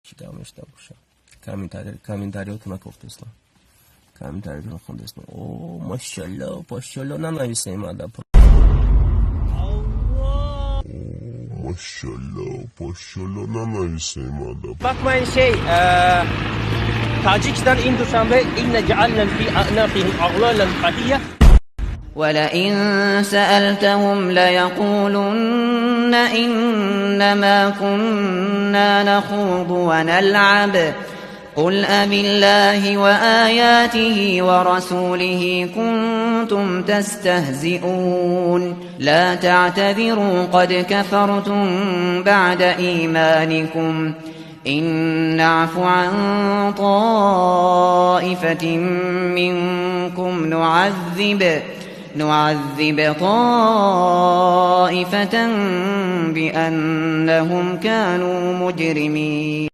Чӣ гап мешуда боша? Комментариётона кофтестам, комментариётона хондестам. О, машалло, пошалло нанависем ада. Машалло, пошалло нанависем ада. Bakmayın şey, Tacikistan in Duşanbe إنا جعلنا في أعناقهم أغلالا فهي ولئن سألتهم ليقولن إنما كنا نخوض ونلعب قل أبالله وآياته ورسوله كنتم تستهزئون لا تعتذروا قد كفرتم بعد إيمانكم إن نعف عن طائفة منكم نعذب طائفة بأنهم كانوا مجرمين.